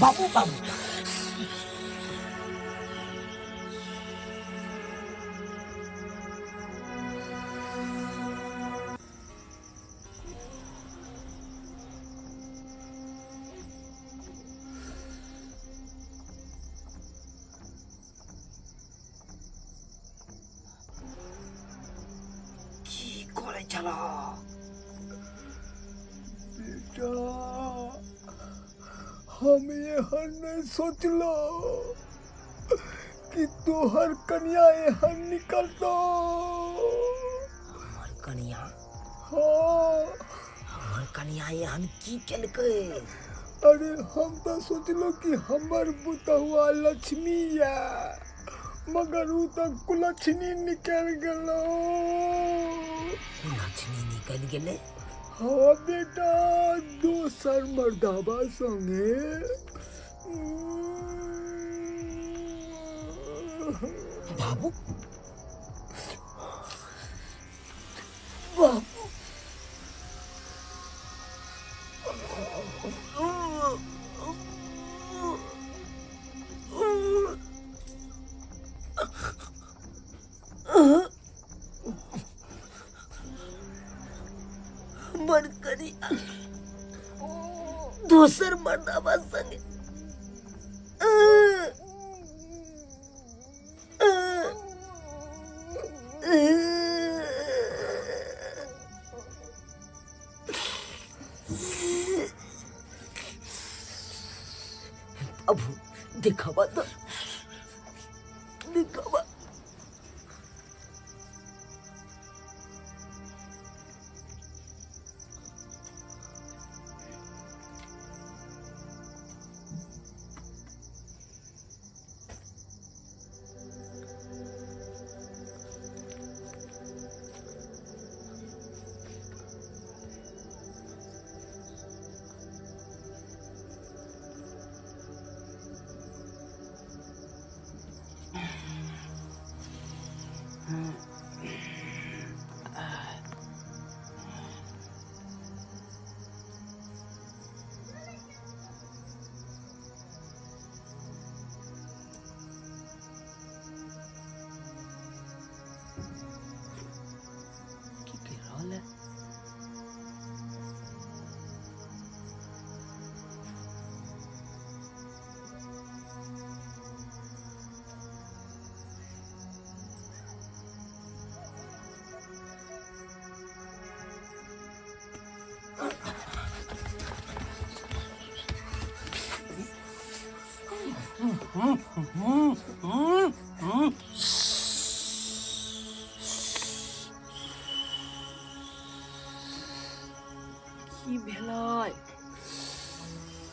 बाबू बाबू की करै छलह? बेटा, हम एहन नहि सोचलो कि तोहर कनिया एहन निकलतो। हमर कनिया? हाँ। हमर कनिया एहन की केलकै? अरे हम तऽ सोचलो कि हमर पुतहुआ लक्ष्मी या, मगर उ तऽ कुलक्षणी निकलि गेलो। कुलक्षणी निकलि गेलै? हाँ बेटा, दोसर मर्दाबा संगे। बाबू बाबू, हमर कनिया दोसर मर्दाबा संगे? बाबू, देखाबा तो, देखाबा। की कहि रहल है? की भेलै?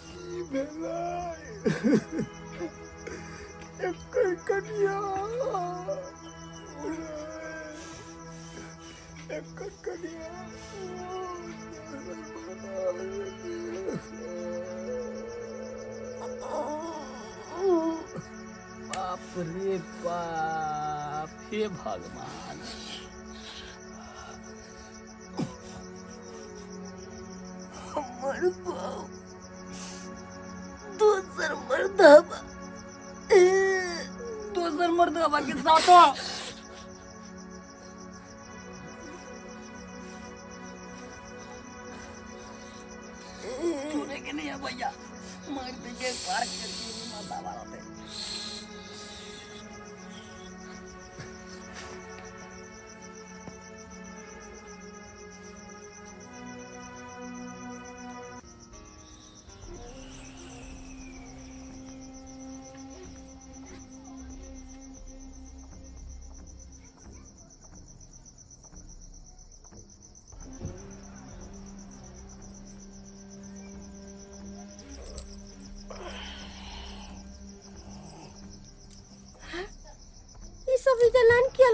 की भेलै? एकर कनिया, एकर कनिया। बाप रे बाप, हे भगवान! हमर बाप दोसर मर्दाबा, दोसर मर्दाबा के साथ? छोड़े के नहीं है भैया, मार देंगे पार करके मर्दाबा रहते।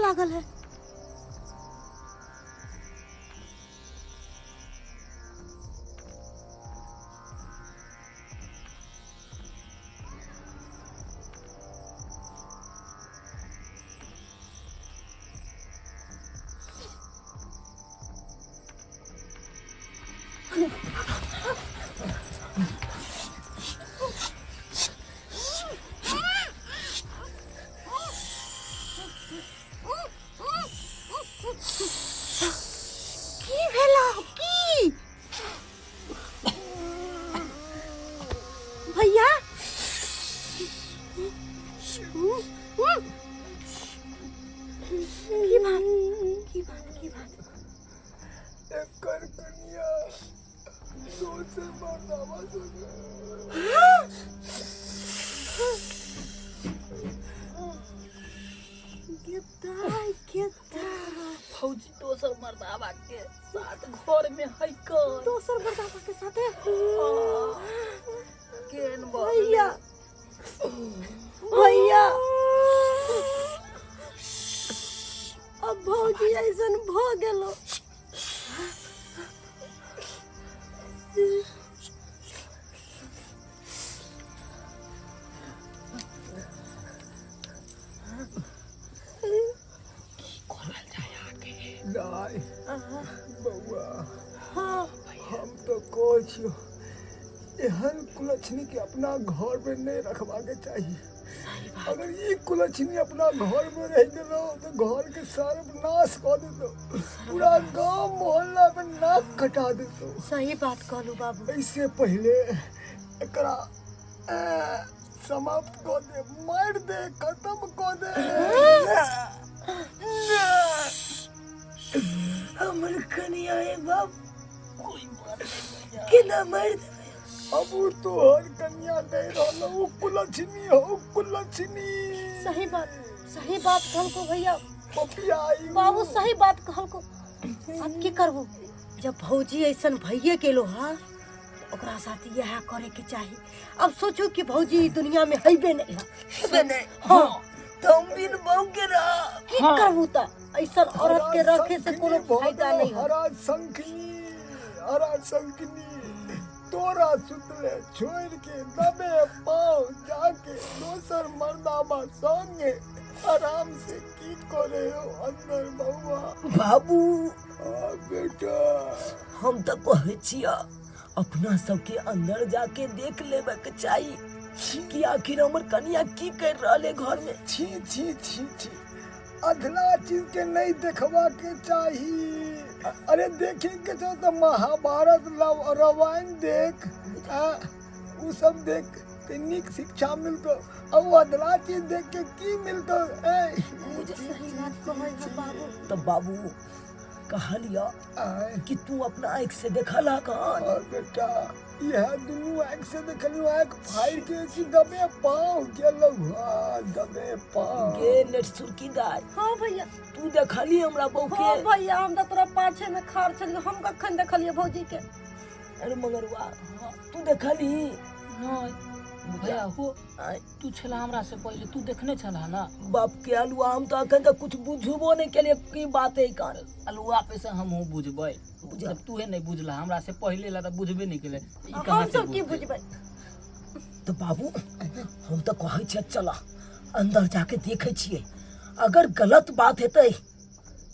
लागल है। की भेलो की भैया? की बात की बात की बात? एकर कनिया दोसर मर्दाबा संगे। गेताय गेताय, फौजी दोसर मर्दाबा के साथ घर में है कर दोसर मर्दाबा के साथे? केन? भैया, भैया, अब भौजी ऐसन भ गेलो। दाय बउआ, हाँ। हम तो कहै छियौ, एहन कुलक्षणी के अपना घर में नहीं रखबा के चाही। अगर ई कुलक्षणी अपना घर में रह गेलो तो घर के सर्वनाश कऽ देतो, पूरा गांव मोहल्ला में नाक कटा देतो। सही बात कहलू बाबू। ऐसे पहले एकरा समाप्त कऽ दे, मारि दे, खत्म कऽ दे। हमर कनिया है बाप, केना मारि देबै? अब उ तोहर कन्या नहीं रहलो, उ कुलक्षणी हो, कुलक्षणी। सही बात, सही बात कहलको भैया। पपियाई बाबू सही बात कहलको। अब की करबो जब भौजी ऐसन भइये गेलो? हा, ओकरा साथ इएह करे के चाही। अब सोचो कि भौजी ई दुनिया में हैबे नहीं है। हेबे नहीं। हाँ। तो हम बिन बहू के रह की करबू त ऐसन औरत के रखे से कोनो फायदा नहीं है। हरा शंखनी, हरा शंखनी, तोरा सुतले छोड़ के दबे पाँव जाके दोसर मर्दाबा संगे आराम से की करे हो अंदर बउआ? बाबू। आ बेटा। हम तो कहै छियै, अपना सबके अंदर जाके देख लेबे के चाही कि आखिर हमर कनिया की कर रहल है घर में। छी छी छी छी, अधला चीज के नहीं देखवा के चाही। अरे देखे के छौ तो महाभारत रामायण देख, उ सब देख के नीक शिक्षा मिलतो। अब उ अधला चीज देख के की मिलतो? ए सही बात कहै है बाबू। तो बाबू कहलिया आय। कि तू अपना आँख से देखला कहान? और बेटा, यह दुनू आँख से देखलियो, आँख फाड़ के कि दबे पाँव गेलौ। हाँ, दबे पाँव। गे नेट सुरकी दाय। हाँ भैया। तू देखली हमरा बहू हाँ के? भैया, हम तो तोरा पाछे में खाड़ छलियो, हम कखन देखलियो भौजी के? अरे मगरुआ, तू देखली? नहीं भैया हो। आय। तू छला हमरा से पहले, तू देखने छला ना? बाप के आलुआ, हम तो अखन तक कुछ बुझबो नहीं केलिए की बात है कान। अलुआ पे से हम बुझबै। बुझा। जब तूहे नहीं बुझला हमरा से पहले ला, तो बुझबे नहीं केले, ई हम कहाँ से सब की बुझतै? बुझबै? तो बाबू, हम तो कहै छियै, चला अंदर जाके देखै छियै। अगर गलत बात हेतै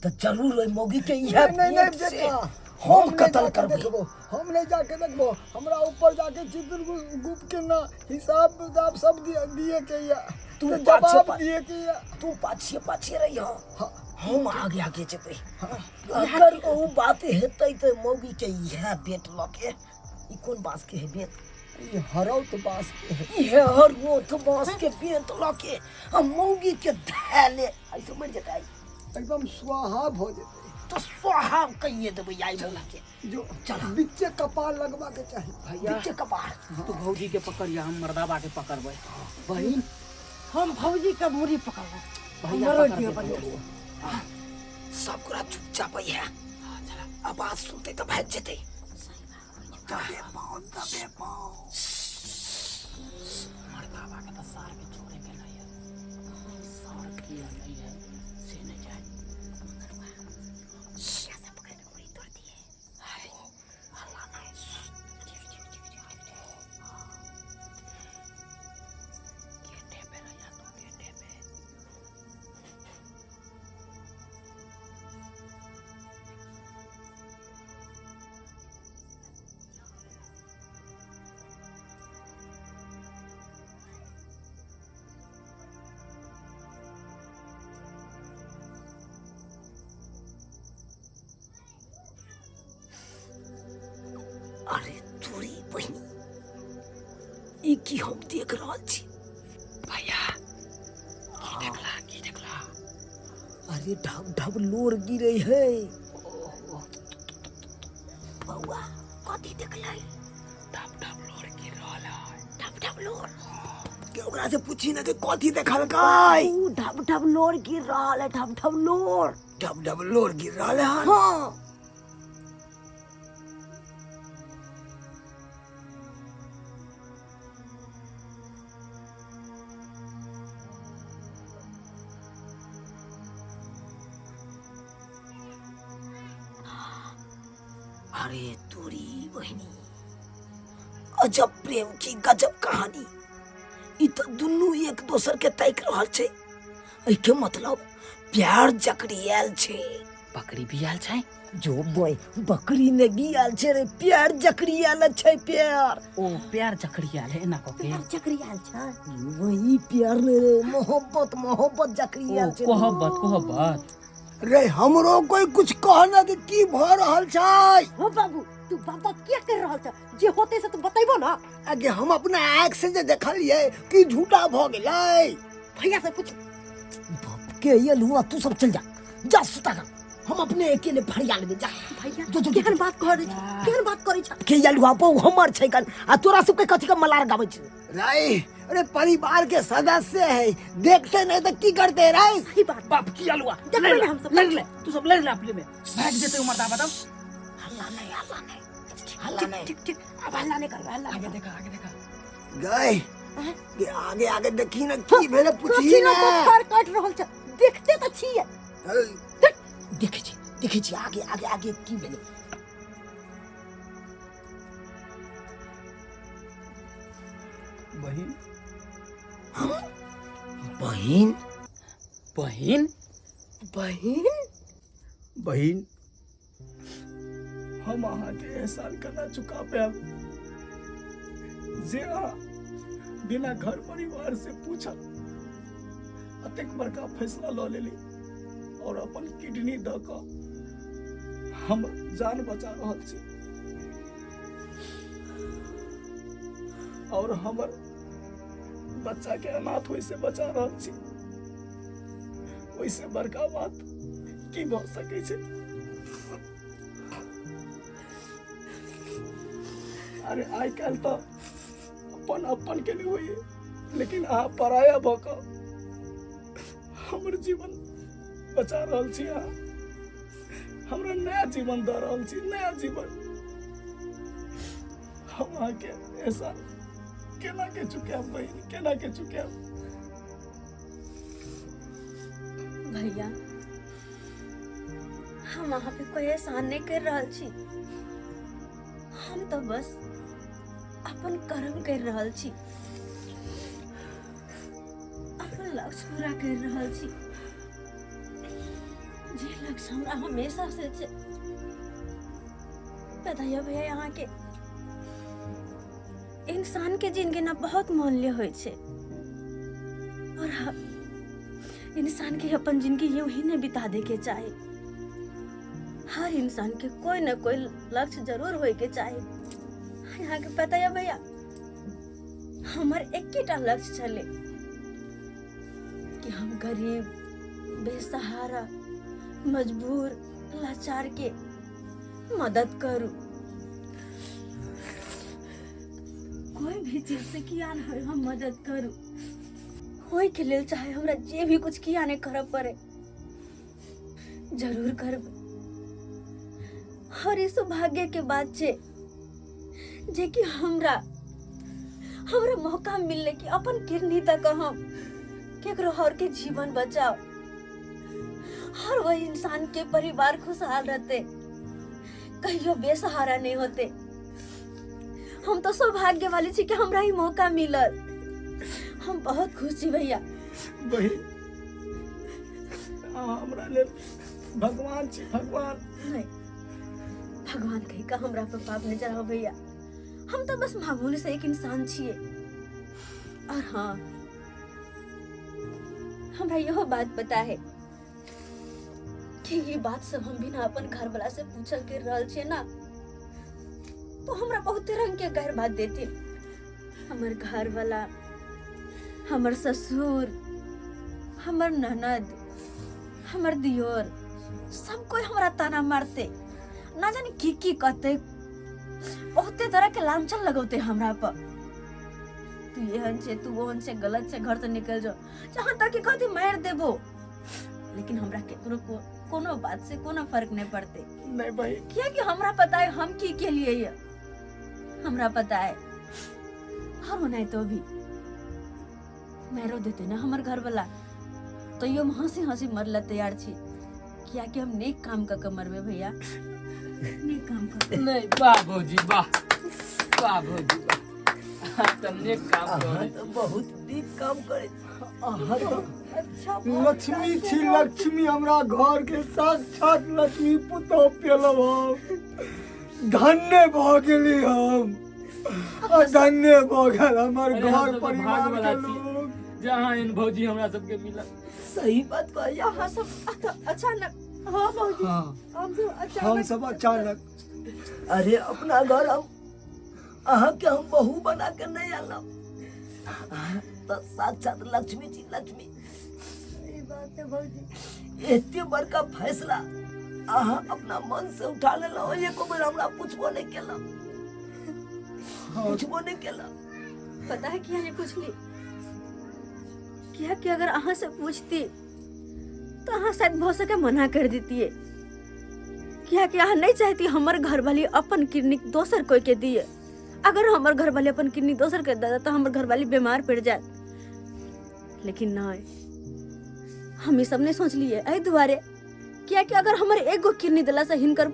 तऽ जरूर ओहि मौगी के इएह नहीं नहीं पेट से बेटा, हम नहीं कत्ल जाके करबै। देखबो, हम नहीं जाके देखबो। हमरा ऊपर जाके चित्रगुप्त के ना हिसाब किताब सब दिए दिए के या तू तो पाछे जवाब दिए के या। तू पाछे पाछे रही हाँ। हम आगे आगे जेबै। अगर ओ बात हेतै तऽ मौगी के इएह बेट लऽ के, ई कोन बाँस के है बेत? ई हरौत बास के है। इहे हरौत बाँस के बेत लऽ के आ मौगी के धैले ऐसे मरि जेतै। एकदम स्वाहा भ जेतै। तो स्वाहा कहिए देबै आई मौगी के। जो चल। बिच्चे कपाल लगवा के चाही। भैया। बीचे कपार। तू भौजी के पकड़िया, हम मर्दाबा के पकड़बै। बहिन। हम भौजी का मुड़ी पकड़बै। भैया मरोड़ पकड़ दियो दे। भैया। सब गोरा चुपचाप है, आवाज सुनते तऽ भागि जेतै। दबे पाँव, दबे पाँव। मर्दाबा के तो सार के छोड़े के नहीं है। सार किया नहीं है से नहीं जाए। बहिनी, ई की हम देख रहल छी? भैया की देखला, की देखला? अरे ढब ढब लोर गिरे है। बौआ कथी देखलै? ढब ढब लोर गिर रहल है। ढब ढब लोर। के ओकरा से पूछी ना कि कथी देखलकै। ऊ ढब ढब लोर गिर रहल है, ढब ढब लोर। ढब ढब लोर गिर रहल है। हाँ। अरे तोरी बहिनी, अजब प्रेम की गजब कहानी। ई तो दुनू एक दोसर के ताकि रहल छै। एहिके मतलब प्यार जकड़ियाल छै। बकरी भी आयल छै? जो बॉय बकरी ने गियाल छै रे, प्यार जकड़ियाल छै। प्यार ओ प्यार जकड़ियाल है एना कऽ के। प्यार जकड़ियाल छै। वही प्यार ने रे, मोहब्बत मोहब्बत जकड़ियाल ओ छै। कोहब्बत कोहब्बत। रे हमरो कोई कुछ कहना कि की भ रहल छै। हो बाबू, तू बात बात किया कर रहल छ? जे होते से तू बतैबो ना। आगे हम अपना आँख से जे देखलियै कि झूठा भ गेलै। भैया से पूछ। बाप के ये लुआ, तू सब चल जा, जा सुता कर, हम अपने अकेले फरिया लेबै, जा। भैया जो, जो, जो, केहन बात करै छ, केहन बात करै छ? के ये लुआ बहु हमर छै कन, आ तोरा सबके कथी के मलार गाबै छै? रे अरे परिवार के सदस्य है, देखते नहीं तो की करते रे? सही बात। बाप की आलुआ देखबै ने हम सब। लड़ ले, तू सब लड़ ले अपने में, भाग जेते उमर दा बताओ। हल्ला नहीं, हल्ला नहीं, हल्ला नहीं। ठीक ठीक, अब हल्ला नहीं करबै, हल्ला आगे नहीं। देखा, आगे देखा। गए के आगे आगे देखी ना की भेलै, पूछी कथी ना। ना बोखार काटि रहल छ, देखते तऽ छियै। देखै छी, देखै छी आगे आगे आगे की भेलै। बहिन। बहिन। बहिन। बहिन। बहिन, हम अहाँके एहसान केना चुका पायब जे अहाँ बिना घर परिवार से पूछल अतेक बड़का फैसला लऽ लेली और अपन किडनी दऽ कऽ हमर जान बचा रहल छी और हमर बच्चा के अनाथ होय से बचा रहल छी। ओहिसे बड़का बात की भऽ सकै छै? अरे आइ काल्हि तऽ अपन अपन के नहि होइए, लेकिन अहाँ पराया भऽ कऽ हमर जीवन बचा रहल छी। अहाँ हमरा नया जीवन दऽ रहल छी, नया जीवन। हम अहाँके एहसान केना के चुकायब बहिन, केना के चुकायब? भैया हम अहाँ पे कोई एहसान नहीं कर रहल छी, हम तो बस अपन कर्म कर रहल छी, अपन लक्ष्य पूरा कर रहल छी, जे लक्ष्य हमरा हमेशा से छै। पता है भैया, यहाँ के इंसान के जिंदगी ना बहुत मूल्य होइ छै और इंसान के अपन जिंदगी यूं ही नहीं बिता दे के चाही। हर इंसान के कोई न कोई लक्ष्य जरूर होए के चाही। यहाँ के पता है भैया, हमर एकेटा लक्ष्य छलै कि हम गरीब, बेसहारा, मजबूर, लाचार के मदद करू। कोई भी चीज से किया न होय हम मदद करू। ओहि के लेल चाहे हमरा जे भी कुछ किया नहीं करऽ पड़े, जरूर करबै। और ई सौभाग्य के बात छै जे कि हमरा हमरा मौका मिललै कि अपन किडनी तक हम केकरो और के जीवन बचाओ और वही इंसान के परिवार खुशहाल रहते, कहियो बेसहारा नहीं होते। हम तो सौभाग्य वाली छी कि हमरा ही मौका मिलल। हम बहुत खुश छी भैया। बहिन, अहाँ हमरा लेल भगवान छी, भगवान। नहीं, भगवान कही का हमरा पर पाप नहीं चढ़ाओ भैया, हम तो बस मामूली से एक इंसान छिए। और हाँ, हमरा यहो बात पता है कि ये बात सब हम बिना अपन घर वाला से पूछल कर रहल छिए ना, तो हमरा बहुते रंग के गैर बात देथिन। हमर घर वाला, हमर ससुर, हमर ननद, हमर दियोर, सब कोई हमरा ताना मारते, ना जाने की की कहते, बहुते तरह के लांछन लगौते हमरा पर। तू एहन छे, तू ओहन छे, गलत छे, घर से निकल जाओ, जहाँ तक कि कहती मार देबो। लेकिन हमरा केकरो को कोनो बात से कोनो फर्क नहीं पड़ते। नहीं भाई, किया कि हमरा पता है हम की के लिए ये, हमरा पता है। और नहीं तो भी मारो देते ना हमर घर वाला, तो यो हम हंसी हंसी मरला तैयार छी। किया कि हम नेक काम कर के मरबे भैया, नेक काम कर। नहीं वाह भौजी वाह, वाह भौजी वाह, अहाँ तऽ नेक काम अहाँ करै तऽ बहुत नीक काम करै छी। अहाँ तऽ अच्छा लक्ष्मी छी, लक्ष्मी हमरा घर के साक्षात लक्ष्मी पुतोह पेलहुँ हम। धन्य भऽ गेली हम, आ धन्य भऽ गेल हमर अरे हम घर सब परिवार भागवला के छी। लोग। जे अहाँ एहन भौजी हमरा सबके मिलल। सही बात कहै अहाँ सब अचानक। हाँ भौजी, हाँ, हम सब अचानक, हम सब अचानक। अरे अपना घर हम अहाँके हम बहू बना के नहीं आनब, अहाँ तऽ साक्षात लक्ष्मी छी, लक्ष्मी। सही बात है भौजी। एते बड़का फैसला अहाँ अपना मन से उठा लेलहुँ, एको बेर हमरा पुछबो नहीं केलहुँ, पुछबो नहीं केलहुँ। पता है किया नहीं पूछली? किया कि अगर अहाँ से पूछती तो अहाँ शायद भऽ सके मना कर देतिए। किया कि अहाँ नहीं चाहती हमर घर वाली अपन किडनी दोसर कोई के दिए। अगर हमर घर वाली अपन किडनी दोसर के दे तो हमर घर वाली बीमार पड़ जाए। लेकिन नहीं, हम ई सब नहीं सोच लिए एहि दुआरे, किया कि अगर हमर एगो किडनी दिला से हिनकर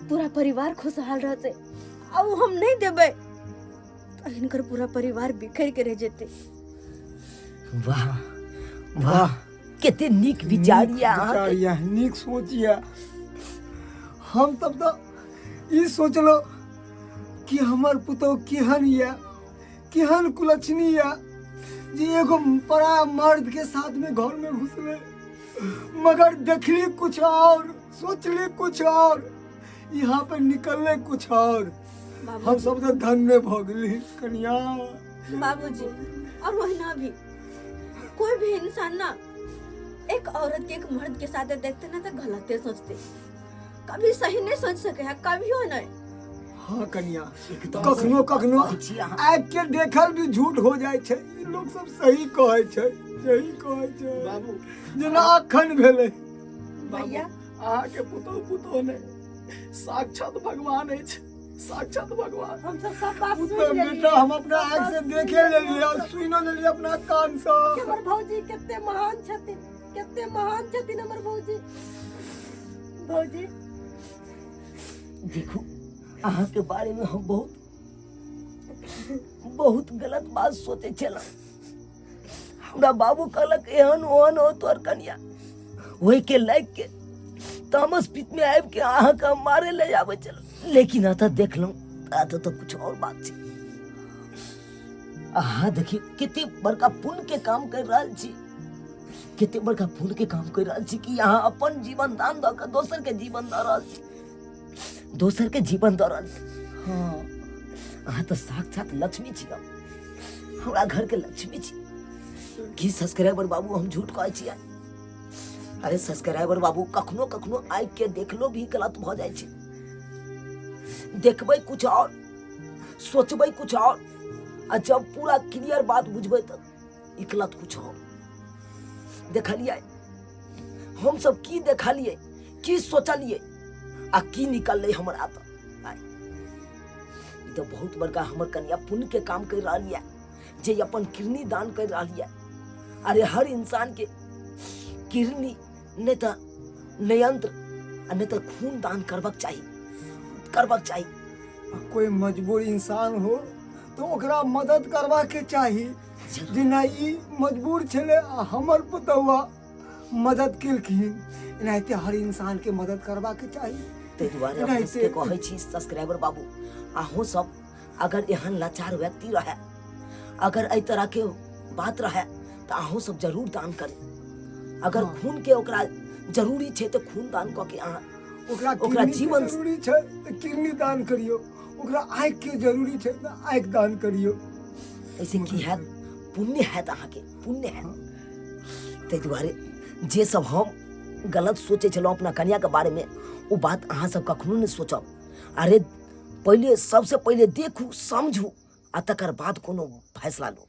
पूरा परिवार खुशहाल रहते, आ उ हम नहीं देबै तो हिनकर पूरा परिवार बिखर के रह जेते। वाह वाह, कते नीक विचार नीक यऽ अहाँके। विचार यऽ, नीक सोच यऽ। हम तब तऽ ई सोचलहुँ कि हमर पुतोह केहन यऽ, केहन कुलक्षणी यऽ जे एगो परा मर्द के साथ में घर में घुसले, मगर देखली कुछ और, सोचली कुछ और, यहाँ पे निकलले कुछ और। हम सब तऽ धन्य भऽ गेली कनिया। बाबूजी, और वही भी कोई भी इंसान ना एक औरत के एक मर्द के साथ देखते ना तो गलते सोचते, कभी सही नहीं सोच सके है, कभी हो नहीं। हाँ कनिया, एकदम कखनो सही कखनो कहै छी अहाँ। आँखि के देखल भी झूठ हो जाइ छै। ई लोग सब सही कहै छै, सही कहै छै बाबू, जेना अखन भेलै। भैया अहाँके पुतोह पुतोह नहि, साक्षात भगवान अछि, साक्षात भगवान। हम सब सब बात ओ सुन तऽ लेलियै। बेटा हम अपना आँखि से देखे लेलियै और सुनो लेलियै अपना कान से। कि हमर भौजी कते महान छथिन, कते महान छथिन हमर भौजी। भौजी देखू, अहाँके बारे में हम बहुत बहुत गलत बात सोचे छलहुँ। हमरा बाबू कहलक एहन ओहन हो तोहर कनिया, ओहि के लाइक के तामस पित में आबि के अहाँके हम मारे ले आबै छलहुँ, लेकिन एतऽ देखलहुँ एतऽ तऽ कुछ और बात छै। अहाँ देखियौ कते बड़का पुण्य के काम कर रहल छी, कते बड़का पुण्य के काम कर रहल छी कि अहाँ अपन जीवन दान दऽ के दोसर के जीवन दऽ रहल छी, दोसर के जीवन दऽ रहल छी। हाँ, अहाँ तऽ साक्षात लक्ष्मी छी, हमरा घर के लक्ष्मी छी। की सब्सक्राइबर बाबू हम झूठ कहै छियै? अरे सब्सक्राइबर बाबू, कखनो कखनो आँखि के देखलो भी गलत भऽ जाइ छै। देखबै कुछ और, सोचबै कुछ और, आ जब पूरा क्लियर बात बुझबै तऽ निकलत कुछ और। देखलियै हम सब की देखलियै, की सोचलियै आ की निकललै हमरा। तऽ आइ ई तऽ बहुत बड़का हमर कनिया पुण्य के काम कर रहल यऽ जे अपन किडनी दान कर रहल यऽ। अरे हर इंसान के किडनी नहीं तऽ नयंत्र आ नहीं तऽ खून दान करबाक चाही, करबाक चाही। कोई मजबूर इंसान हो तो ओकरा मदद करबाक के चाही। जेना ई मजबूर छलै आ हमर पुतौआ मदद केलखिन, एनाहिते हर इंसान के मदद करबाक के चाही। ताहि दुआरे अपने सबके कहै छी सब्सक्राइबर बाबू, अहूँ सब अगर एहन लाचार व्यक्ति रहे, अगर एहि तरह के बात रहे तऽ अहूँ सब जरूर दान करी। अगर खून के ओकरा जरूरी छै तऽ खून दान कऽ के अहाँ ओकरा ओकरा किडनी के जीवन जरूरी छै तऽ किडनी दान करियौ, ओकरा आँखि के जरूरी छै तऽ आँखि दान करियौ। एहिसँ की हैत? पुण्य हैत, अहाँके पुण्य हैत। ताहि दुआरे जे सब हम गलत सोचै छलहुँ अपना कनियाके बारेमे, ओ बात अहाँ सब कखनो नहि सोचब। अरे पहिले सबसँ पहिले देखू, समझू आ तकर बाद कोनो फैसला लू।